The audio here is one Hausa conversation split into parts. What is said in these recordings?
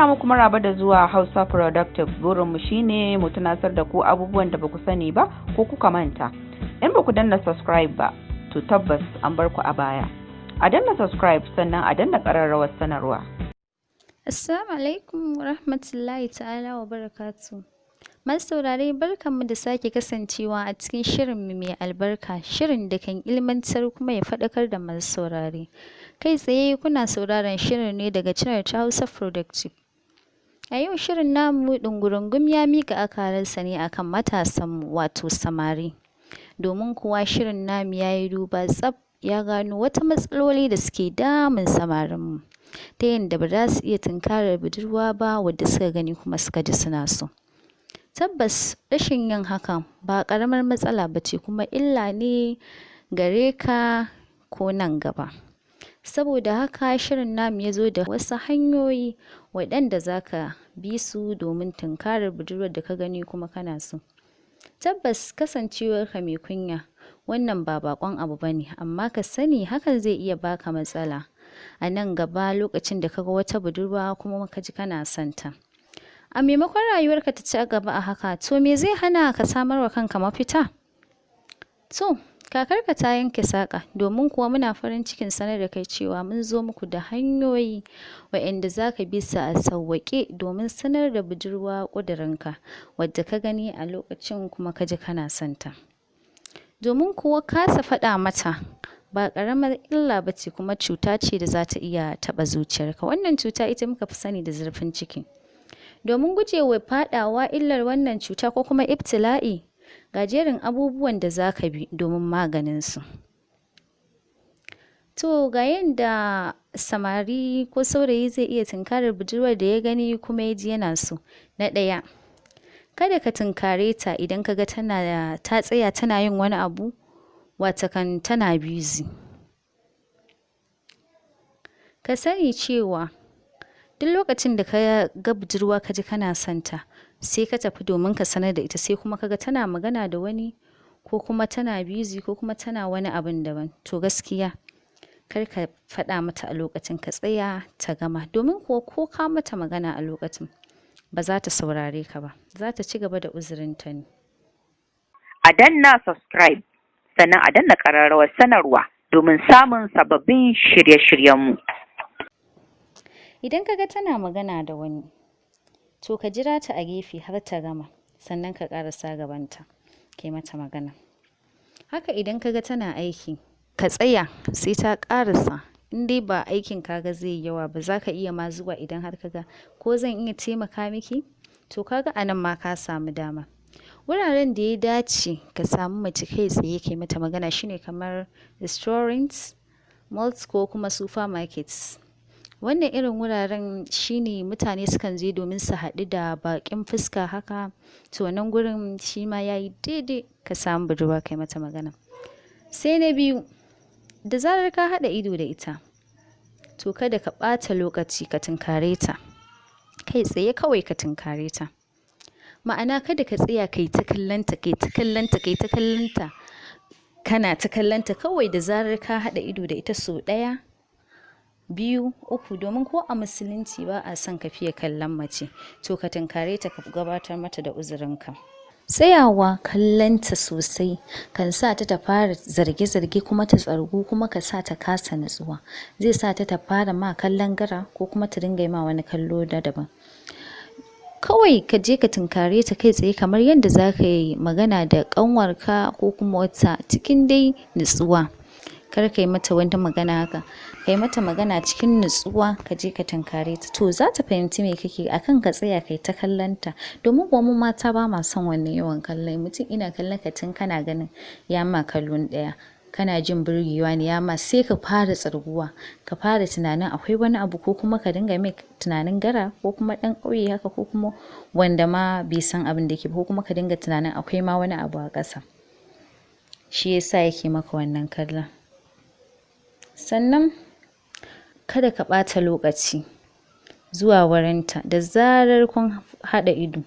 Muna muku maraba da zuwa Hausa Productive. Burinmu shine mu tunasar da ku abubuwan da baku sani ba ko kuka manta. In baku danna subscribe ba, to tabbas an bar ku a baya. A danna subscribe sannan a danna ƙararrawar sanarwa. Assalamu alaikum wa rahmatullahi ta'ala wa barakatuh. Masu saurare, barkanmu da sake kasancewa a cikin shirinmu mai albarka, shirin da kan ilmantar kuma ya faɗakar da masu saurare. Kai tsaye kuna sauraron shirin ne daga channel ta Hausa Productive. A yau shirin namu ɗungurungum ya miƙa akalarsa ne akan matasanmu, wato samari. Domin kuwa shirin namu ya yi duba tsaf, ya gano wata matsaloli da suke damun samarinmu, ta yanda ba za su iya tunkarar budurwa ba wadda suka gani kuma suka ji suna so. Tabbas rashin yin hakan ba ƙaramar matsala ba ce, kuma illa ne gare ka ko nan gaba. Saboda haka shirin namu ya zo da wasu hanyoyi waɗanda za ka bi su domin tunkarar budurwar da ka gani kuma kana so. Tabbas kasancewarka mai kunya, wannan ba baƙon abu ba ne, amma ka sani hakan zai iya baka matsala a nan gaba lokacin da ka ga wata budurwa kuma ka ji kana son ta. A maimakon rayuwarka ta ci gaba a haka, to me zai hana ka samar wa kanka mafita? To, kakarka ta yanke saƙa, domin kuwa muna farin cikin sanar da kai cewa mun zo muku da hanyoyi waɗanda za ka bi su a sawwaƙe domin sanar da budurwa ƙudurinka wadda ka gani a lokacin kuma ka ji kana son ta. Domin kuwa kasa faɗa mata ba ƙaramar illa ba ce, kuma cuta ce da za ta iya taɓa zuciyarka. Wannan cuta ita muka fi sani da zurfin ciki. Domin gujewa faɗawa illar wannan cuta ko kuma ibtila'i, ga jerin abubuwan da za ka bi domin maganin su. To, ga yanda samari ko saurayi zai iya tunkarar budurwar da ya gani kuma ya ji yana so. Na ɗaya, kada ka tunkare ta idan ka ga tana ta tsaya tana yin wani abu, watakan tana busy. Ka sani cewa duk lokacin da ka ga budurwa ka ji kana son ta, sai ka tafi domin ka sanar da ita, sai kuma ka ga tana magana da wani ko kuma tana busy ko kuma tana wani abun daban, to gaskiya kar ka faɗa mata a lokacin, ka tsaya ta gama. Domin kuwa ko ka mata magana a lokacin, ba za ta saurare ka ba, za ta ci gaba da uzurinta ne. A danna subscribe sannan a danna ƙararrawar sanarwa domin samun sababbin shirye-shiryenmu. Idan ka ga tana magana da wani, to ka jira ta a gefe har ta gama, sannan ka ƙarasa gabanta ka yi mata magana. Haka idan ka ga tana aiki, ka tsaya sai ta ƙarasa. In dai ba aikin ka ga zai yi yawa ba, za ka iya ma zuwa idan har ka ga ko zan iya taimaka miki, to ka ga a nan ma ka samu dama. Wuraren da ya dace ka samu mace kai tsaye ka yi mata magana shine kamar restaurants, malls ko kuma supermarkets. Wannan irin wuraren shine mutane sukan je domin su haɗu da baƙin fuska haka, to wannan gurin shi ma ya yi daidai ka samu budurwa ka yi mata magana. Sai na biyu, da zarar ka haɗa ido da ita, to kada ka ɓata lokaci, ka tunkare ta. Kai tsaye kawai ka tunkare ta. Ma'ana, kada ka tsaya kai ta kallonta, kai ta kallonta, kai ta kallonta, kana ta kallonta. Kawai da zarar ka haɗa ido da ita sau ɗaya, biyu, uku, domin ko a Musulunci ba a son ka fiye kallon mace, to ka tunkare ta, ka gabatar mata da uzurinka. Tsayawa kallonta sosai kan sa ta ta fara zarge-zarge kuma ta tsargu, kuma ka sa ta kasa natsuwa. Zai sa ta ta fara ma kallon gara ko kuma ta dinga yi ma wani kallo na daban. Kawai ka je ka tunkare ta kai tsaye kamar yadda za ka yi magana da ƙanwarka ko kuma wata, cikin dai nutsuwa. Kar ka yi mata wata magana haka. Ka yi mata magana cikin nutsuwa, ka je ka tunkare ta, to za ta fahimci me kake akan ka tsaya kai ta kallon ta. Domin kuwa mu mata ba ma son wannan yawan kallon mutum. Ina kallon ka, tun kana ganin ya ma kallon ɗaya, kana jin burgewa ne ya ma, sai ka fara tsarguwa, ka fara tunanin akwai wani abu, ko kuma ka dinga mai tunanin gara ko kuma ɗan ƙauye haka, ko kuma wanda ma bai san abin da yake ba, ko kuma ka dinga tunanin akwai ma wani abu a ƙasa, shi yasa yake maka wannan kallon. Sannan kada ka ɓata lokaci zuwa wurinta. Da zarar kun haɗa ido,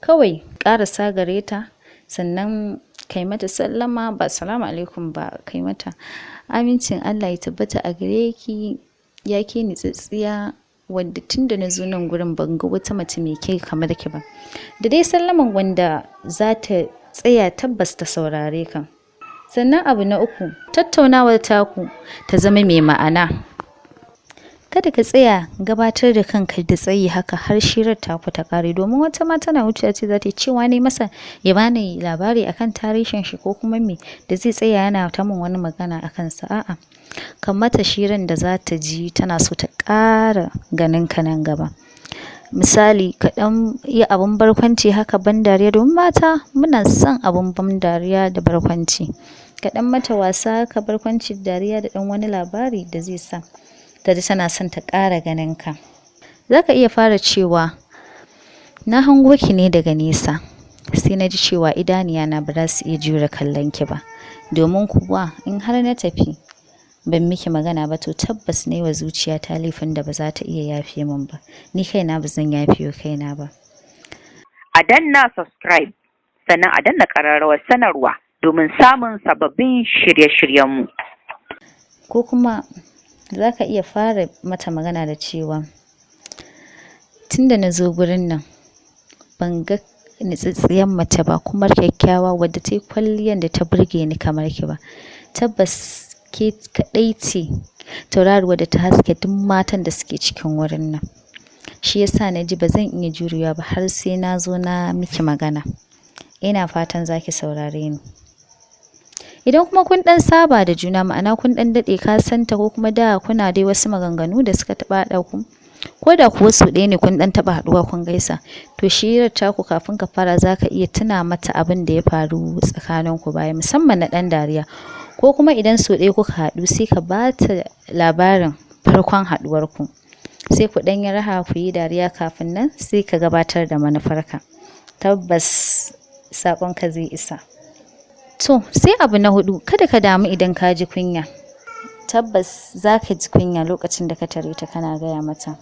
kawai ƙarasa gare ta, sannan kai mata sallama, ba salamu alaikum ba, kai mata amincin Allah ya tabbata a gare ki, ya ke nitsatsiya. wanda tun da na zo nan gurin ban ga wata mace mai kyau kamar ki ba. Da dai sallaman wanda za ta tsaya tabbas ta saurare ka. Sannan abu na uku, tattaunawar taku ta zama mai ma'ana. Kada ka tsaya gabatar da kanka da tsayi haka har shirar taku ta ƙare, domin wata ma tana wucewa ce za ta yi cewa ne masa ya bani labari akan tarihin shi ko kuma me da zai tsaya yana ta min wani magana akan sa. A'a, ka mata shirin da za ta ji tana so ta ƙara ganin ka nan gaba. Misali, ka ɗan yi abin barkwanci haka, ban dariya, domin mata muna son abin ban dariya da barkwanci. Ka ɗan mata wasa haka, barkwanci, dariya da ɗan wani labari da zai sa ta ji tana son ta ƙara ganin ka. Za ka iya fara cewa, na hango ki ne daga nesa, sai na ji cewa idaniya na ba za su iya jure kallon ki ba, domin kuwa in har na tafi ban miki magana ba, to tabbas na yi wa zuciyata laifin da ba za ta iya yafe min ba, ni kaina ba zan yafe wa kaina ba. A danna subscribe, sannan a danna ƙararrawar sanarwa domin samun sababbin shirye-shiryenmu. Ko kuma za ka iya fara mata magana da cewa, tunda na zo gurin nan ban ga nitsatsiyar mace ba kuma kyakkyawa wadda ta yi kwalliyan da ta burge ni kamar ki ba. Tabbas ke kaɗai ce tauraruwar da ta haske duk matan da suke cikin wurin nan. Shi yasa na ji ba zan iya jurewa ba har sai na zo na miki magana. Ina fatan za ki saurare ni. Idan kuma kun ɗan saba da juna, ma'ana kun ɗan daɗe ka san ta, ko kuma da kuna dai wasu maganganu da suka taɓa haɗa ku, ko da kuwa sau ɗaya ne kun ɗan taɓa haɗuwa kun gaisa, to shirar taku kafin ka fara za ka iya tuna mata abin da ya faru tsakanin ku baya, musamman na ɗan dariya. Ko kuma idan sau ɗaya kuka haɗu, sai ka ba ta labarin farkon haɗuwar ku, sai ku ɗan yi raha, ku yi dariya, kafin nan sai ka gabatar da manufarka. Tabbas saƙonka zai isa. To, sai abu na huɗu, kada ka damu idan ka ji kunya. Tabbas za ka ji kunya lokacin da ka tare ta kana gaya mata.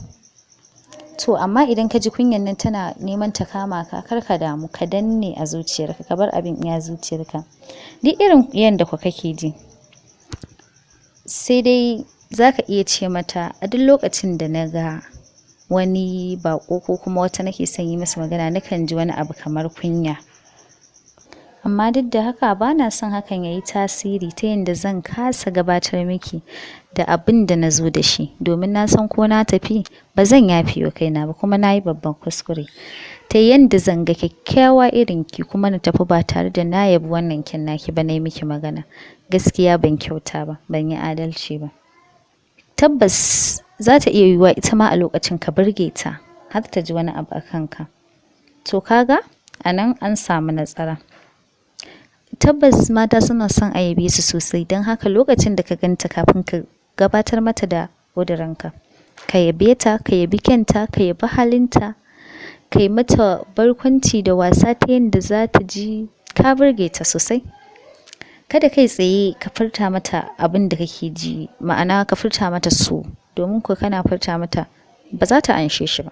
To, amma idan ka ji kunyan nan tana neman ta kama ka, kar ka damu, ka danne a zuciyarka, ka bar abin iya zuciyarka. Duk irin yanda ku kake ji. Sai dai za ka iya ce mata, a duk lokacin da na ga wani baƙo ko kuma wata nake son yi masa magana, nakan ji wani abu kamar kunya. Amma duk da haka ba na son hakan ya yi tasiri ta yadda zan kasa gabatar miki da abin da na zo da shi, domin na san ko na tafi ba zan yafe wa kaina ba, kuma na yi babban kuskure. Ta yadda zan ga kyakkyawa irin ki kuma na tafi ba tare da na yabi wannan kyan naki ba na yi miki magana. Gaskiya ban kyauta ba, ban yi adalci ba. Tabbas za ta iya yiwuwa ita ma a lokacin ka burge ta har ta ji wani abu a kanka. To kaga a nan an samu nasara. Tabbas mata suna son a yabe su sosai, don haka lokacin da ka ganta, kafin ka gabatar mata da ƙudurinka, ka yabe ta, ka yabi kyanta, ka yabi halinta, ka yi mata barkwanci da wasa ta yadda za ta ji ka burge ta sosai. Kada kai tsaye ka furta mata abin da kake ji, ma'ana ka furta mata so, domin ko kana furta mata ba za ta anshe shi ba.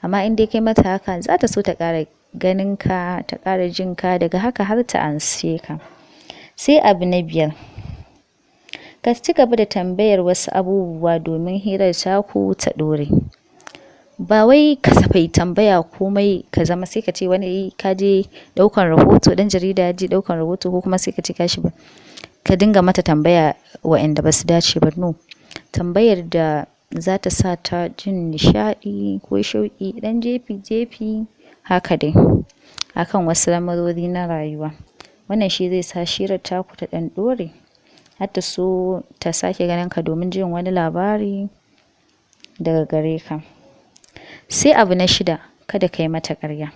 Amma in dai kai mata haka, za ta so ta ƙara ganin ka, ta ƙara jin ka, daga haka har ta anshe ka. Sai abu na biyar, ka ci gaba da tambayar wasu abubuwa domin hirar taku ta ɗore. Ba wai kasafai tambaya komai ka zama sai ka ce wani ka je ɗaukan rahoto, ɗan jarida ya je ɗaukan rahoto, ko kuma sai ka ce ka shi ba. Ka dinga mata tambaya wa'inda ba su dace ba. No. Tambayar da za ta sa ta jin nishaɗi ko shauƙi, ɗan jefi-jefi haka dai akan wasu lamarori na rayuwa. Wannan shi zai sa shirar taku ta ɗan ɗore har ta so ta sake ganin ka domin jin wani labari daga gare ka. Sai abu na shida, kada ka yi mata ƙarya.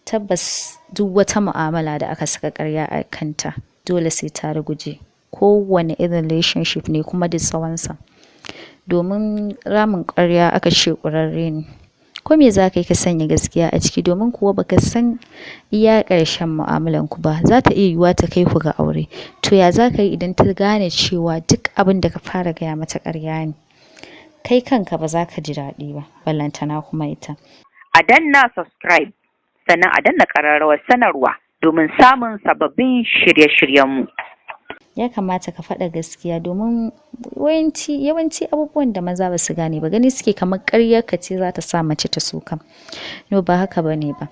Tabbas duk wata mu'amala da aka saka ƙarya a kanta, dole sai ta ruguje. Kowane irin relationship ne kuma da tsawonsa. Domin ramin ƙarya aka ce ƙurarre ne. Ko me za ka yi, ka sanya gaskiya a ciki, domin kuwa baka san iya ƙarshen mu'amalan ku ba. Za ta iya yiwuwa ta kai ku ga aure. To ya za ka yi idan ta gane cewa duk abin da ka fara gaya mata ƙarya ne? Kai kanka ba za ka ji daɗi ba, ballantana kuma ita. A danna subscribe, sannan a danna ƙararrawar sanarwa domin samun sababbin shirye-shiryenmu. Ya kamata ka faɗa gaskiya, domin yawanci abubuwan da maza ba su gane ba, gani suke kamar ƙaryar ka ce za ta sa mace ta so ka. No, ba haka bane ba.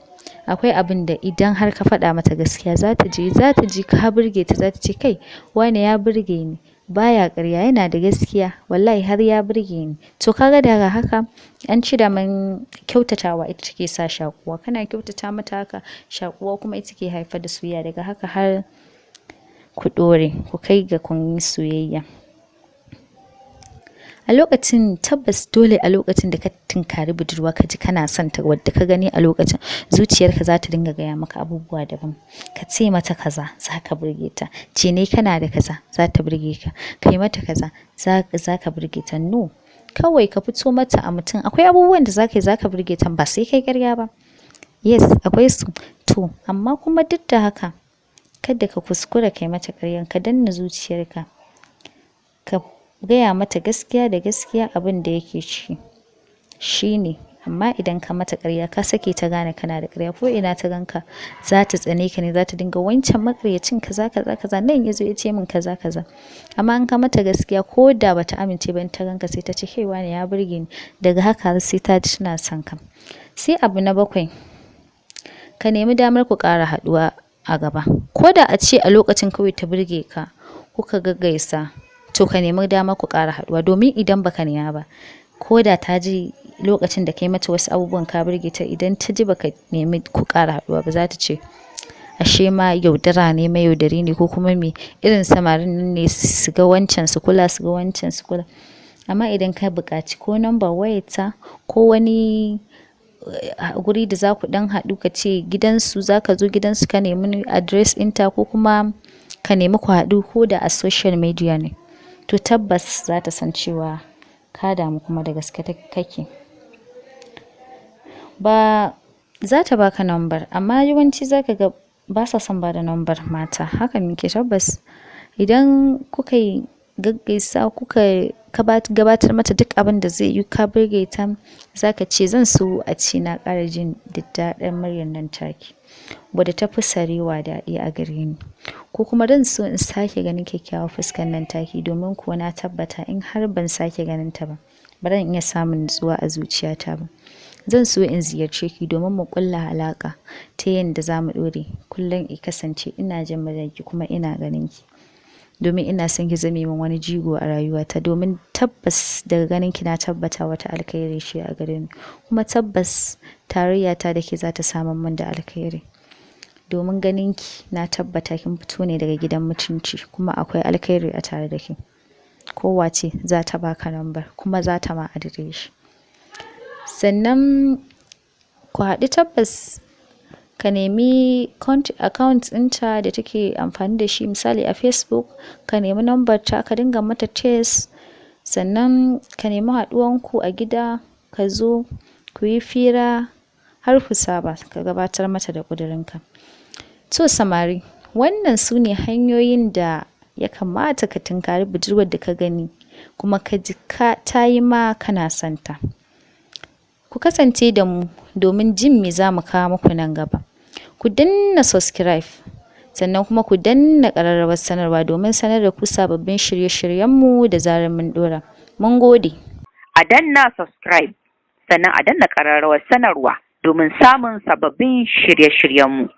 Akwai abin da idan har ka faɗa mata gaskiya, za ta ji ka burge ta. Za ta ce, "Kai, wane ya burge ni, baya ƙarya, yana da gaskiya, wallahi har ya burge ni." To kaga daga haka, an ci daman kyautatawa ita take sa shakuwa. Kana kyautata mata haka, shakuwa kuma ita ke haifar da soyayya. Daga haka har ku ɗore, ku kai ga kun yi soyayya. A lokacin, tabbas dole a lokacin da ka tunkari budurwa, ka ji kana son ta, wadda ka gani a lokacin, zuciyarka za ta dinga gaya maka abubuwa daban. Ka ce mata kaza, za ka burge ta. Ce ne kana da kaza, za ta burge ka. Kai mata kaza, za ka burge ta. No, kawai ka fito mata a mutum. Akwai abubuwan da za ka yi, za ka burge ta, ba sai kai ƙarya ba. Yes, akwai su. To amma kuma duk da haka, kada ka kuskura kai mata ƙaryan. Ka danne zuciyarka, ka gaya mata gaskiya da gaskiya abin da yake ciki shine. Amma idan ka mata ƙarya, ka sake ta gane kana da ƙarya, ko ina ta ganka za ta tsane ka ne, za ta dinga, "Wancan maƙaryacin, kaza kaza kaza, nan ya zo ya ce min kaza kaza." Amma in ka mata gaskiya, ko da bata amince ba, in ta ganka sai ta ce, "Kai, wane ya burge ni." Daga haka har sai ta ji tana son ka. Sai abu na bakwai, ka nemi damar ku ƙara haɗuwa a gaba. Ko da a ce a lokacin kawai ta burge ka, kuka gaggaisa, to ka nemi damar ku ƙara haɗuwa, domin idan baka nema ba, ko da ta ji lokacin da kai mata wasu abubuwan ka burge ta, idan ta ji baka nemi ku ƙara haɗuwa ba, za ta ce, "Ashe ma yaudara ne, mayaudari ne," ko kuma me irin samarin nan ne, su ga wancan su kula, su ga wancan su kula. Amma idan ka buƙaci ko number wayarta ko wani guri da za ku ɗan haɗu, ka ce gidansu, za ka zo gidansu, ka nemi address ɗinta, ko kuma ka nemi ku haɗu ko da a social media ne, to tabbas za ta san cewa ka damu kuma da gaske kake. Ba za ta baka number, amma yawanci za ka ga ba sa son bada number mata. Haka muke. Tabbas idan kuka yi gaggaisa, kuka gabatar mata duk abin da zai yi, ka burge ta, za ka ce, "Zan so a ce na ƙara jin daɗin muryar nan taki, wadda ta fi sarewa daɗi a gare ni," ko kuma, "Zan so in sake ganin kyakkyawar fuskar nan taki, domin kuwa na tabbata in har ban sake ganin ta ba, ba zan iya samun nutsuwa a zuciyata ba. Zan so in ziyarce ki domin mu ƙulla alaƙa ta yanda za mu ɗore kullum, i kasance ina jin muryarki kuma ina ganin ki, domin ina son ki zame min wani jigo a rayuwata, domin tabbas daga ganin ki na tabbata wata alkhairi ce a gare ni, kuma tabbas tarayyata da ke za ta samar min da alkhairi, domin ganin ki na tabbata kin fito ne daga gidan mutunci kuma akwai alkhairi a tare da ke." Kowace za ta baka lambar kuma za ta ma adireshi. Sannan ku haɗu. Tabbas ka nemi account ɗinta da take amfani da shi, misali a Facebook, ka nemi number ta, ka dinga mata text. Sannan ka nemi haɗuwanku a gida, ka zo ku yi fira har ku saba, ka gabatar mata da ƙudurinka. To samari, wannan su ne hanyoyin da ya kamata ka tunkari budurwar da ka gani kuma ka ji ka ta yi ma, kana son ta. Ku kasance da mu domin jin me za mu kawo muku nan gaba. Ku danna subscribe, sannan kuma ku danna ƙararrawar sanarwa domin sanar da ku sababbin shirye-shiryenmu da zarar mun ɗora. Mun gode. A danna subscribe, sannan a danna ƙararrawar sanarwa domin samun sababbin shirye-shiryenmu.